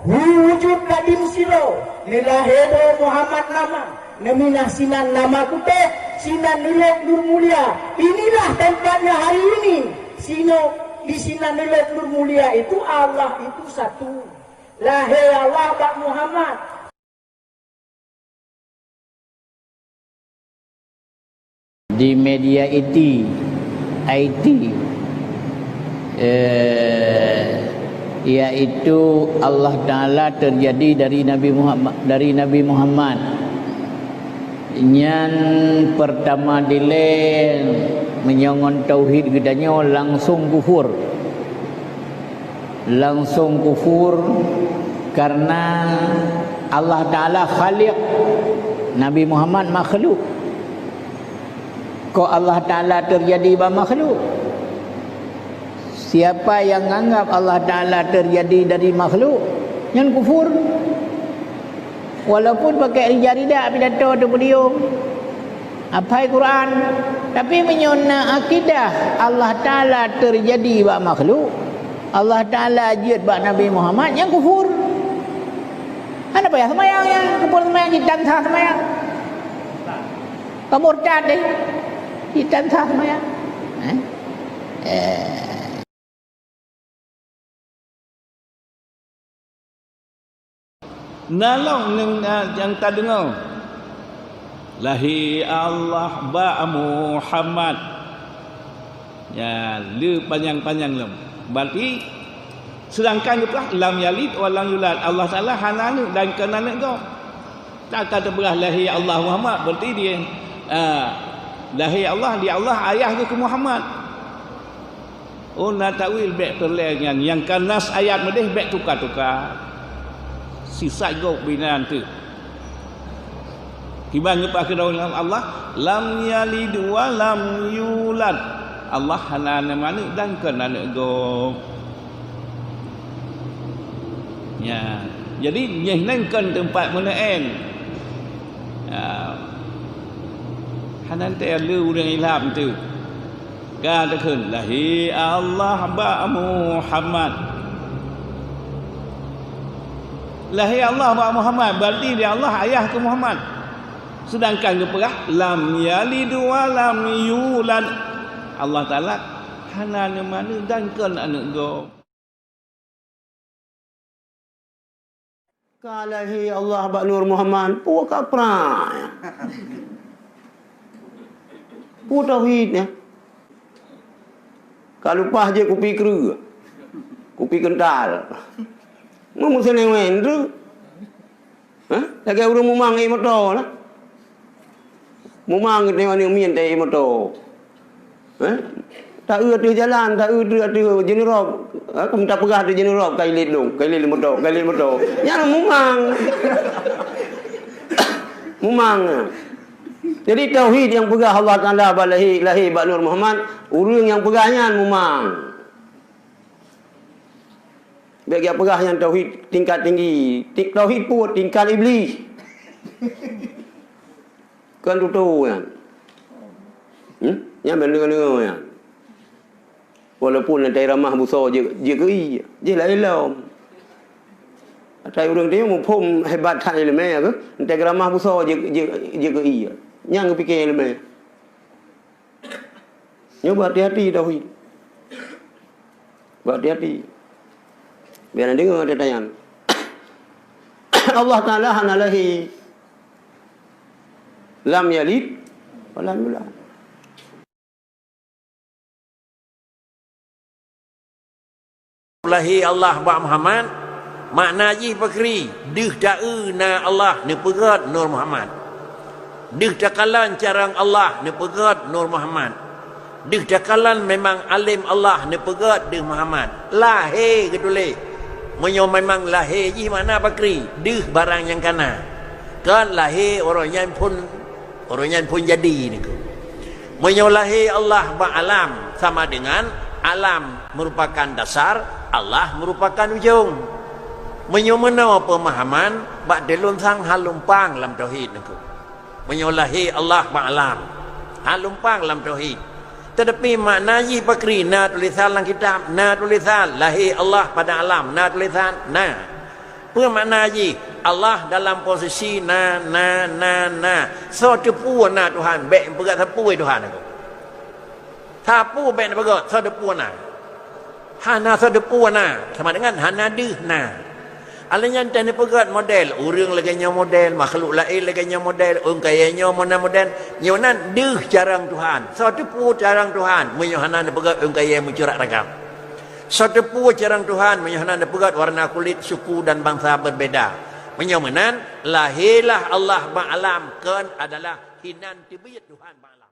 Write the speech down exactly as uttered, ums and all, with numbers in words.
Hu wujud ladum sidroe, neulahé droe Muhammad nama, neuminah sinan nama kutéh, sinan neulheueh Nur Mulia. Inilah tempatnya hari ini. Sinoe, di sinan neulheueh Nur Mulia itu Allah itu satu. Lahé Allah bak Muhammad. Di media I T, I T, eh, yaitu Allah Taala teujadi dari Nabi Muhammad, dari Nabi Muhammad. Nyan peurtama dilée meunyoe ngon tauhid geutanyoe langsong kufur. Langsong kufur karena Allah Taala Khaliq, Nabi Muhammad makhluk. Kok Allah Taala teujadi bak makhluk? Siapa yang nganggap Allah Taala teujadi dari makhluk, nyan kufur. Walaupun pakai rida-rida pidato di podium, hafai Quran, tapi meunyoe na akidah Allah Taala teujadi bak makhluk, Allah Taala jeuet bak Nabi Muhammad, nyan kufur. Hana payah seumayang nyan, kufur seumayang, jitan sah seumayang. Ka murtad deh, jitan sah seumayang. Eh? Eh. Na lom nyang, nyang tadeungoe, "Lahé Allah bak Muhammad." Ya, le panyang-panyang lom. Berarti, sedangkan geupeugah, "Lam yalid wa lam yulad." Allah Taala hana aneuk dan kon aneuk gob. Takan teupeugah, "Lahé Allah Muhammad," berarti dia, ah, lahé Allah, di Allah ayah geuh keu Muhammad. Oh, na takwil bék peureulée nyan, nyang ka nas ayat meudeh bék tuka-tuka. Sisat gob binan teuh. Kiban geupeugah keu Allah, "Lam yalid wa lam yulad." Allah hana aneuk dan kon aneuk gob. Ya, jadi nyoe nyan kon teumpat meuneuen. Ya. Hana teuh le ureuëng ilab teuh. Ka takheun, "Lahé Allah bak Muhammad." Lahé Allah bak Muhammad, berarti di Allah ayah keu Muhammad. Sedangkan geupeugah, "Lam yalid wa lam yulad." Allah Taala hana aneuk dan kon aneuk gob. Ka lahé Allah bak Nur Muhammad, peue ka prang. Peue tauhid nyan? Ka leupah jeuet kupi kreueh, kupi keuntal. Meumeuseuneweng treuk. Hah? Lagée ureuëng mumang ék moto lah. Mumang geutanyoe aneuk miet ta ék moto. Hah? Ta-eu ateueh jalan, ta-eu ateueh, ateueh jeuneurob. Ha, keu tapeugah ateueh jeuneurob, ka ilét lôn, ka ilét moto, ka ilét moto. Nyan mumang. Mumang. Jadi tauhid nyang peugah Allah Taala bak lahé, lahé bak Nur Muhammad, ureuëng nyang peugah nyan mumang. Bék geupeugah nyan tauhid tingkat tinggi. Ti-, tauhid peue? Tingkat Iblih. Kon tutoe nyan. Hmm? Nyan beuneueng-neueng nyan. Walaupun ata ramah busoe jeuet, jeuet keu ié, jih laén lom. Ata ureuëng tanyoe muphom hebat that iéleumé, ke? Ata ramah busoe jeuet, jeuet, jeuet keu ié. Nyang geupike iéleumé. Nyoe beuhati-hati tauhid. Beuhati-hati. Biar na deungoe teutanyan. Allah Taala hana lahé. Lam yalid wa lam yulad. Lahé Allah bak Muhammad, makna jih pakri, deuh ta-eu na Allah neupeugét Nur Muhammad. Deuh takalon carông Allah neupeugét Nur Muhammad. Deuh takalon memang além Allah neupeugét deuh Muhammad. Lahé geutuléh. Meunyoe memang lahé jih makna pakri, deuh barang nyang kana. Kon lahé uroe nyan phon Uroe nyan phon jadi niko. Meunyoe lahé Allah bak alam, sama dengan alam meurupakan dasar, Allah meurupakan ujong. Meunyoe meunoe peumahaman, bak teulôn sang hal lumpang lam tauhid niko. Meunyoe lahé Allah bak alam, hal lumpang lam tauhid. Teutapi makna jih pakri na tulésan lam kitab, na tulésan lahé Allah pada alam, na tulésan, na. Peue makna jih? Allah dalam posisi na, na, na, na. Soe teupeu na Tuhan, bék peugah sapeue Tuhan aku. Sapeue bék neupeugah, soe teupeu na. Hana soe teupeu na, sama dengan hana deuh na. Alèh nyan teuh neupeugah model, ureueng lagèe nyoe model, makhluk laén lagèe nyoe model, ôn kayèe nyoe meunan model, nyoe nan deuh carông Tuhan. Soe teupeu carông Tuhan, meunyoe hana neupeugah ôn kayèe meucurak ragam. Soe teupeu carông Tuhan, meunyoe hana neupeugah warna kulit, suku dan bangsa berbeda. Meunyoe meunan, lahirlah Allah bak alam kon adalah hinan teubiet Tuhan bak alam.